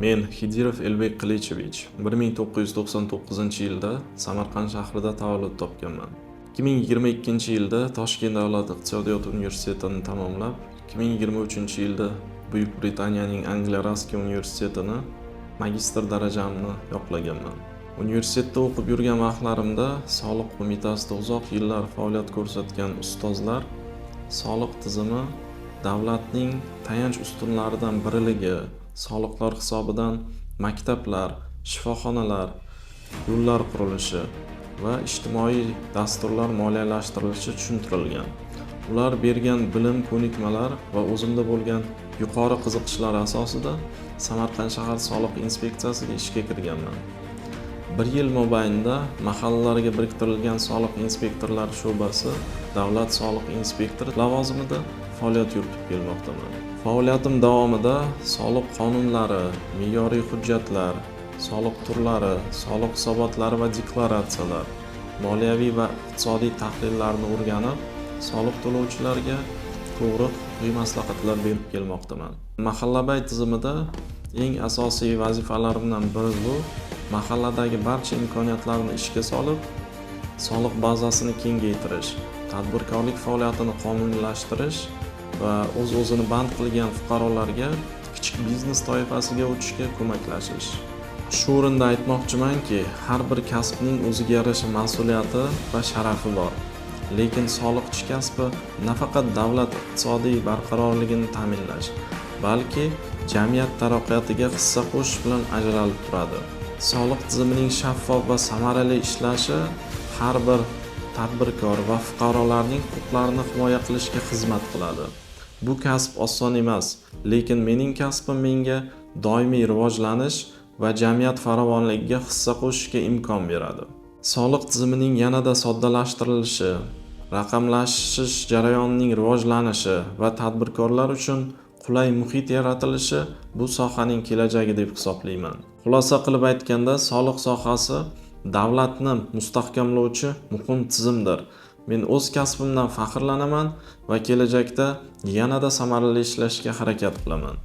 Men Xidirov Elbek Qilichevich, 1999-yilda Samarqand shahrida tavallud topganman. 2022-yilda Toshkent davlat iqtisodiyot universitetini tamomlab, 2023-yilda Buyuk Britaniyaning Angliya Raski universitetini magistr darajamni yoqlaganman. Universitetda o'qib yurgan vaqtlarimda soliq qo'mitasida uzoq yillar faoliyat ko'rsatgan ustozlar soliq tizimi davlatning tayanch ustunlaridan biriligi, soliqlar hisobidan maktablar, shifoxonalar, yo'llar qurilishi va ijtimoiy dasturlar moliyalashtirilishi tushuntirilgan. Ular bergan bilim, ko'nikmalar va o'zimda bo'lgan yuqori qiziqishlar asosida Samarqand shahar soliq inspeksiyasiga ishga kirganman. Bir yil mobaynida mahallalarga biriktirilgan soliq inspektorlari sho'basi davlat soliq inspektori lavozimida faoliyat yuritib kelmoqdaman. Faoliyatim davomida soliq qonunlari, me'yoriy hujjatlar, soliq turlari, soliq hisobotlari va deklaratsiyalar, moliyaviy va iqtisodiy tahlillarni o'rganib, soliq to'lovchilarga to'g'ri huquqiy maslahatlar berib kelmoqdaman. Mahallabay tizimida eng asosiy vazifalarimdan biri bu mahalladagi barcha imkoniyatlarni ishga solib, soliq bazasini kengaytirish, tadbirkorlik faoliyatini qonuniylashtirish va o'z-o'zini band qilgan fuqarolarga kichik biznes toifasiga o'tishga ko'maklashish. Shu o'rinda aytmoqchimanki, har bir kasbning o'ziga yarasha mas'uliyati va sharafi bor. Lekin soliqchi kasbi nafaqat davlat iqtisodiy barqarorligini ta'minlash, balki jamiyat taraqqiyotiga hissa qo'shish bilan ajralib turadi. Soliq tizimining shaffof va samarali ishlashi har bir tadbirkor va fuqarolarning huquqlarini himoya qilishga xizmat qiladi. Bu kasb oson emas, lekin mening kasbim menga doimiy rivojlanish va jamiyat farovonligiga hissa qo'shishga imkon beradi. Soliq tizimining yanada soddalashtirilishi, raqamlashish jarayonining rivojlanishi va tadbirkorlar uchun qulay muhit yaratilishi bu sohaning kelajagi deb hisoblayman. Xulosa qilib aytganda, soliq sohasi davlatni mustahkamlovchi muhim tizimdir. Men o'z kasbimdan faxrlanaman va kelajakda yanada samarali ishlashga harakat qilaman.